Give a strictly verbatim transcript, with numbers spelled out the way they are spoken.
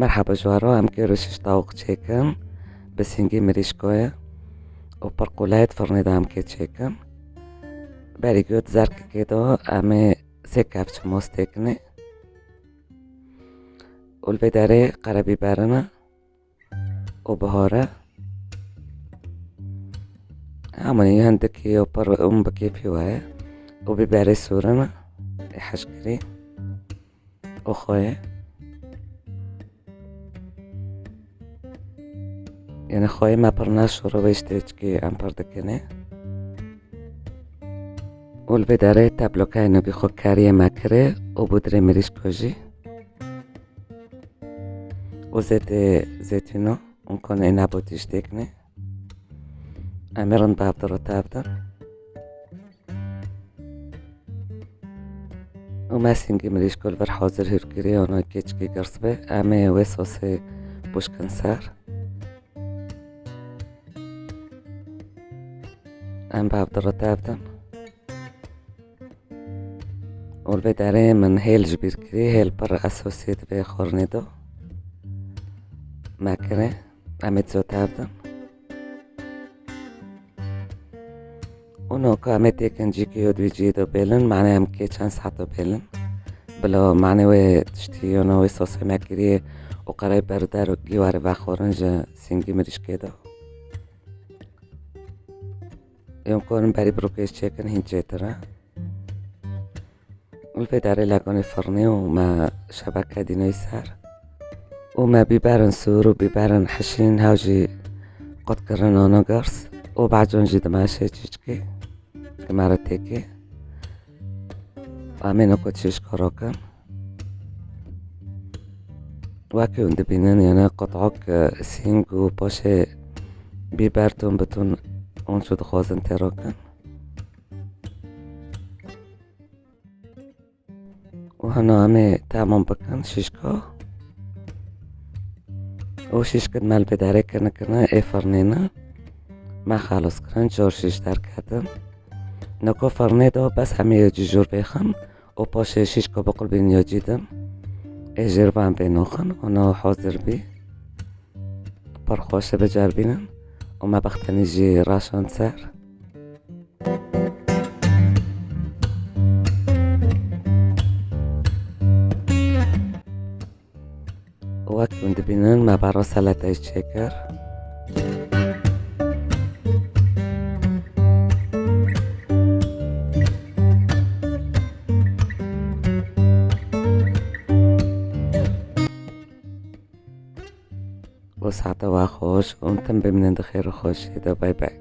Merhaba ji we re, em kê rû şiş tawûq çêkin, bi sîngî mirîşkoyê û pir qûlay di firnê de em kê çêkin. Berî ku di zerkikê de em ê sê kevçî mos têkinê. Û li vê derê qerebîberine û bihore. Hemanî hindikî û pir û bi kêfî we ye. Û bîberê sûrine ê hişkirî û xweyê. Yanî xweyê me pir naşûre wê ji têçikê em pir dikinê. Û li vê derê teblokayê nûbî xwe kariyê me kirê û bûdirê mirîşko jî. Û zêtê zeytûno û konê nabotî ji têkinê. Em ê rind bi hev de rû tev din. Û me sîngî mirîşko li vir hazir hûr kirî, ona keçikê girs be. Em ê wê sosê bûşkin ser. Em bi hev de rû tev din. Û li vê derê min hêl ji bîr kirî, hêl pir esosî di vê xornê de me kirê. Em ê zû tev din. Û noka em ê têkin cîkê yo di wî cihê de bêlin, mane em kê çend saeto bêlin. Bila mane wê tiştî yo no wê sosê me kirî û qerey berder û gîwarê vexorin ji sîngî mirîşkê de. Em korin berî bi rûkêş çêkin hîn çêtir e. Li vê derê legonê firnê û me şebeke dîney ser. Û me bîberin sûr û bîberin hişîn hew jî qutkirin ana girs û becon jî dimeşê çîçkê. Ki me re têkê. Em ê niko çîşka rokin. Wekî hûn dibînin, yanî qut'ok sîng û paşê bîber tûn bi tûn hûn çû dixwazin tê rokin. Û hana em ê temam bikin şîşka. Û şîşkin me li vê derê kirine kirine ê firnê ne. Me xelos kirin, çar şîş derketin. Niko firnê de bes em ê yo cî jûr vêxin û paşê şîşka biqulbînin yo cî din. Ê jêr van vê noxin û no hazir bî. Pir xweş e, biceribînin û me bextenî jî raşand ser. Wek hûn dibînin, me berra seleteyê çêkir. Û saeta we xweş û tim bimînin di xêr û xweşiyê de. Bay bay.